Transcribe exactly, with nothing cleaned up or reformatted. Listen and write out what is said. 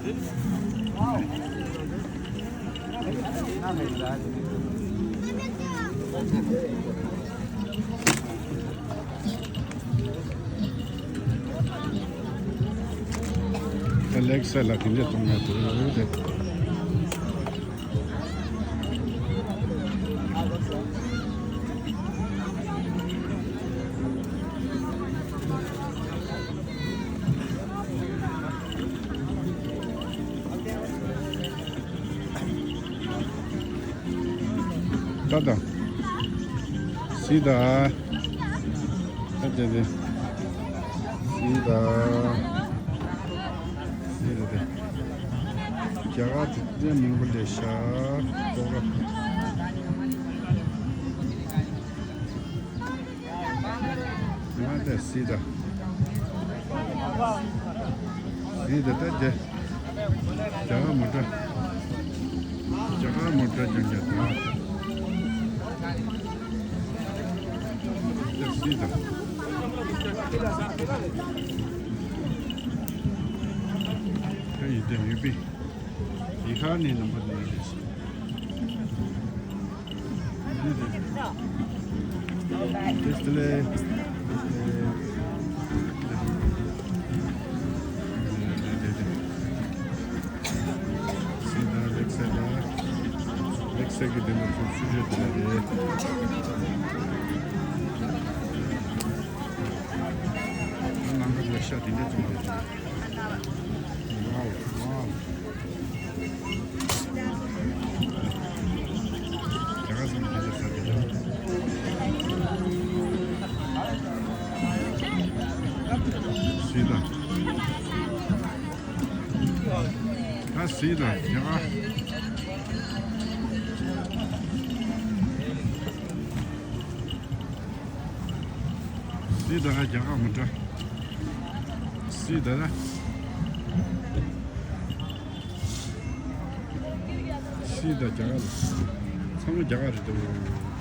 ད་ལེགས་སེ་ལ་དེ་འདྲ་གཏོང་ཡ་དེ་རེད། ད་ད། སི་ད། ད་དེ་དེ། སི་ད། སི་ད་དེ། རྒྱ་གར་དེ་དེ་མང་པོ་ལས་ཤག་ཀོ་ར། ང་དེ་སི་ད། སི་ད་ད་རྒྱ། རྒྱ་གར་མོ་ཊ། རྒྱ་གར་མོ་ཊ་ཀྱང་རྒྱ་དང་། ད་སི་ད། ད་ཡིན་ད་ཡོད་པས། ཡི་ཧ་ནི་རྣམ་པ་ནི་རེད། སི་ད། ད་སི་ད་རྒྱ་གར། སི་ད་རྒྱ་གར་མི་འདྲ། སི་ད་ད། སི་ད་རྒྱ་གར། ཚང་མ་རྒྱ་གར་རེད་འདུག